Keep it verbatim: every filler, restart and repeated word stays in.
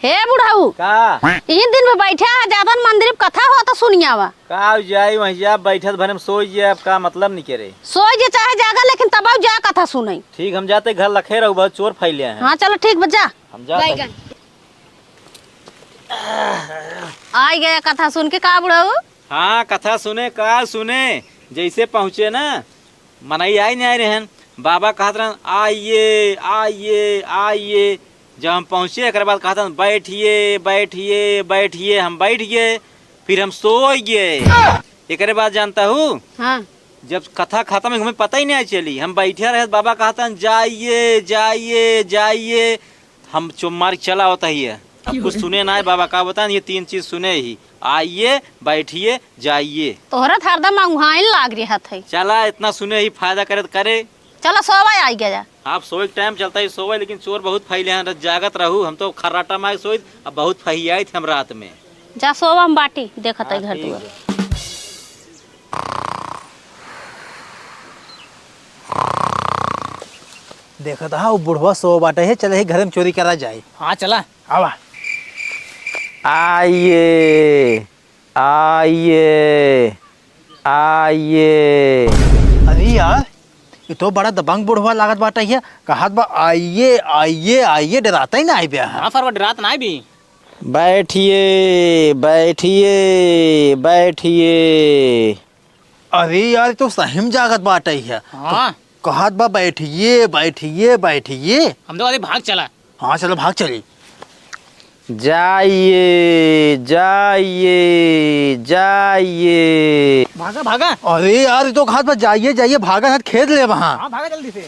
हे बुढ़ऊ, का? इही दिन में बैठे है, जादन मंदिर में कथा होत सुनियावा। का जाई, वहीं जा बैठत भरे में सोई जे, अब का मतलब नहीं करे। सोई जे चाहे जागा, लेकिन तब जा कथा सुनई। ठीक, हम जाते घर लखे रहू, बहुत चोर फैले हैं। हाँ, चलो ठीक बा, जा। हम जाते बैगन। आई गया कथा सुन के, का बुढ़ऊ? हाँ, कथा सुने, का सुने, जैसे पहुँचे ना, मनई आई नहीं आए रहन। बाबा कहत रहन, "आइए, आइए, आइए।" जब हम पहुँचे, एकरे बाद कहत रहन, "बैठिए, बैठिए, बैठिए।" हम बैठ गए, फिर हम सो गए। एकरे बाद जानता हूँ, हाँ। जब कथा खत्म हुई, हमें पता ही नहीं चली। हम बैठे रहे, बाबा कहत रहन, "जाइए, जाइए, जाइए।" हम चुप मार के चला होता ही है। अब कुछ सुने ना है बाबा, का बताएं, ये तीन चीज सुने ही, आइए, बैठिए, जाइए। तोहरा तो हरदम उहाइन लाग रहत है। चला, इतना सुने ही, फायदा करे तो करे। चला, सोवा आई गया। आप सोए के टाइम चलता ही सोवे, लेकिन चोर बहुत फैले हैं, जागत रहू। हम तो खर्राटा मार सोई, अब बहुत फहियाई थे हम रात में। जा सोवा, हम बाटी देखत है हाँ, घर ठीक दुआर। है। देखत हा, वो बुढ़वा सो बाटे है, चले ही घर में चोरी करा जाए। हाँ, चला। आवा। आइए, आइए, आइए। अरे यार, ये तो बड़ा दबंग बुढ़वा लागत बाटे है। कहत बा, "आइए, आइए, आइए," डराता ही ना आई बे। हाँ, फरवा डरात ना आई बी। बैठिए, बैठिए, बैठिए। अरे यार, ये तो सही में जागत बाटे है। हाँ। तो कहत बा, "बैठिए, बैठिए, बैठिए।" हम तो कहते भाग चला। हाँ, चलो भाग चली। जाइए, जाइए, जाइए। भागा, भागा। अरे यार, ये तो कहत बा, "जाइए, जाइए," भागा, हाथ खेद ले वहाँ। हाँ, भागा जल्दी से।